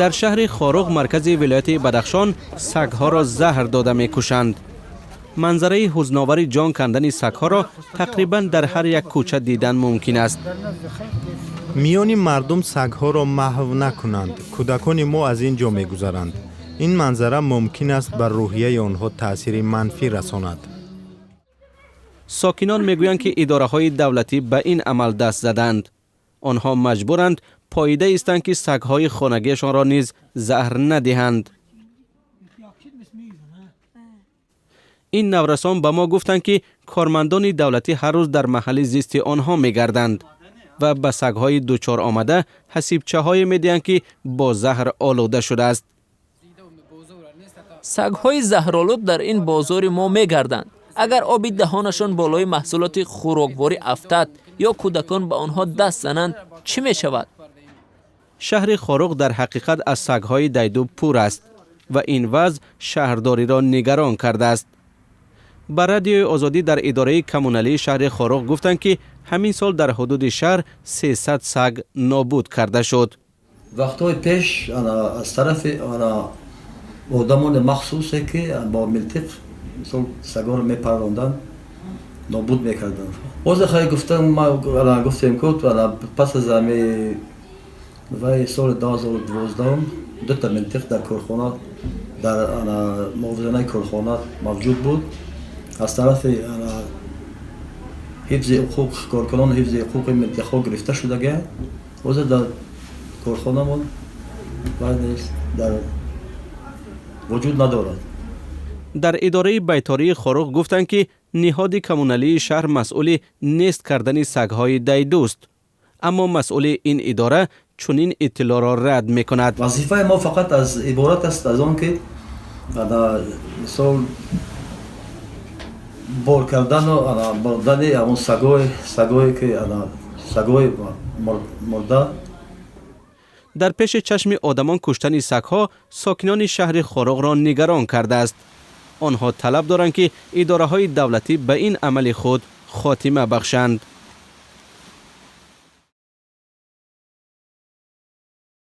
Дар шаҳри Хоруғ, маркази вилояти Бадахшон, сагҳоро заҳр дода мекушанд. Манзараи ҳузновари ҷон кандани сагҳоро тақрибан дар ҳар як кӯча дидан мумкин аст. Миёни мардум сагҳоро маҳв накунанд. Кӯдакони мо аз ин ҷо мегузаранд. Ин манзара мумкин аст бар рӯҳияи онҳо таъсири манфӣ расонад. Сокинон мегӯянд, ки идораҳои давлатӣ ба ин амал даст заданд. Онҳо маҷбуранд поида истанд, ки сагҳои хонагиашонро низ заҳр надиҳанд. Ин наврасон ба мо гуфтанд, ки кормандони давлатӣ ҳар рӯз дар маҳалли зисти онҳо мегарданд ва ба сагҳои дучор омада ҳасибчаҳое медиҳанд, ки бо заҳр олуда шудааст. Сагҳои заҳролуд дар ин бозори мо мегарданд. Агар оби даҳонашон болои маҳсулоти хӯрокворӣ афтад ё кӯдакон ба онҳо даст зананд, чӣ мешавад? Шаҳри Хоруғ дар ҳақиқат аз сагҳои дайду пур аст ва ин вазъ шаҳрдориро нигарон кардааст. Ба Радиои Озодӣ дар идораи коммуналии шаҳри Хоруғ гуфтанд, ки ҳамин сол дар ҳудуди шаҳр 300 саг нобуд карда шуд. Вақтҳои пеш аз тарафи одамони махсусе, ки бо милтиқ мисол сагоро мепаронданд, нобуд мекарданд. Ҳозир хай гуфтам, гуфтем ку, пас аз ами вай соли 2012 дута милтиқ дар корхона, дар мувозинаи корхона мавҷуд буд. Аз тарафи ҳифзи ҳуқуқ, коркунони ҳифзи ҳуқуқи милтиқҳо гирифта шудагианд. Ҳозир дар корхонамон вай нест, дар вуҷуд надорад. Дар идораи байтории Хоруғ гуфтанд, ки ниҳоди коммуналии шаҳр масъули нест кардани сагҳои дайдуст, аммо масъули ин идора чунин иттилоъро рад мекунад. Вазифаи мо фақат аз иборат аст аз он, ки мисол бор кардану бурдани ҳамон сагое ки сагои мурда. Дар пеши чашми одамон куштани сагҳо сокинони шаҳри Хоруғро нигарон кардааст. Онҳо талаб доранд, ки идораҳои давлатӣ ба ин амали худ хотима бахшанд.